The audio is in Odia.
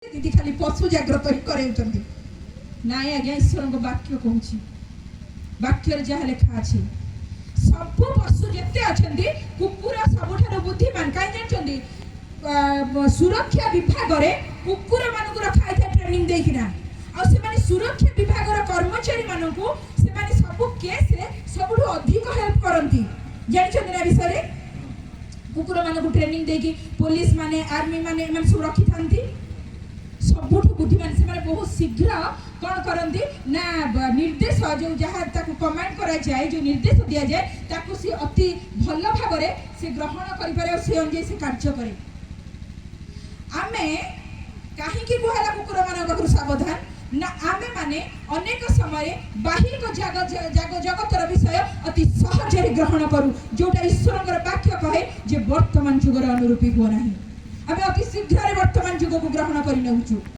ଦିଦି ଖାଲି ପଶୁ ଜାଗ୍ରତ ହିଁ କରାଉଛନ୍ତି। ନାଇଁ ଆଜ୍ଞା, ଈଶ୍ୱରଙ୍କ ବାକ୍ୟ କହୁଛି। ବାକ୍ୟରେ ଯାହା ଲେଖା ଅଛି, ସବୁ ପଶୁ ଯେତେ ଅଛନ୍ତି, କୁକୁର ସବୁଠାରୁ ବୁଦ୍ଧିମାନ। କାହିଁ ଜାଣିଛନ୍ତି? ସୁରକ୍ଷା ବିଭାଗରେ କୁକୁର ମାନଙ୍କୁ ରଖା ହେଇଥାଏ ଟ୍ରେନିଂ ଦେଇକିନା। ଆଉ ସେମାନେ ସୁରକ୍ଷା ବିଭାଗର କର୍ମଚାରୀ ମାନଙ୍କୁ ସେମାନେ ସବୁ କେସ୍ରେ ସବୁଠୁ ଅଧିକ ହେଲ୍ପ କରନ୍ତି। ଜାଣିଛନ୍ତି ନା ବିଷୟରେ? କୁକୁରମାନଙ୍କୁ ଟ୍ରେନିଂ ଦେଇକି ପୋଲିସ ମାନେ, ଆର୍ମି ମାନେ, ଏମାନେ ସବୁ ରଖିଥାନ୍ତି। ସବୁଠୁ ବୁଦ୍ଧିମାନ ସେମାନେ। ବହୁତ ଶୀଘ୍ର କ'ଣ କରନ୍ତି ନା ନିର୍ଦ୍ଦେଶ ଯେଉଁ ଯାହା ତାକୁ କମାଣ୍ଡ କରାଯାଏ, ଯେଉଁ ନିର୍ଦ୍ଦେଶ ଦିଆଯାଏ, ତାକୁ ସେ ଅତି ଭଲ ଭାବରେ ସେ ଗ୍ରହଣ କରିପାରେ ଆଉ ସେ ଅନୁଯାୟୀ ସେ କାର୍ଯ୍ୟ କରେ। ଆମେ କାହିଁକି କୁହାହେଲା କୁକୁରମାନଙ୍କ ପାଖରୁ ସାବଧାନ ନା, ଆମେ ମାନେ ଅନେକ ସମୟରେ ବାହ୍ୟିକ ଜଗତର ବିଷୟ ଅତି ସହଜରେ ଗ୍ରହଣ କରୁ, ଯୋଉଟା ଈଶ୍ୱରଙ୍କର ବାକ୍ୟ କହେ ଯେ ବର୍ତ୍ତମାନ ଯୁଗର ଅନୁରୂପୀ ହୁଅ ନାହିଁ। ଆମେ ଅତି ଶୀଘ୍ରରେ ବର୍ତ୍ତମାନ ଯୁଗକୁ ଗ୍ରହଣ କରି ନେଉଛୁ।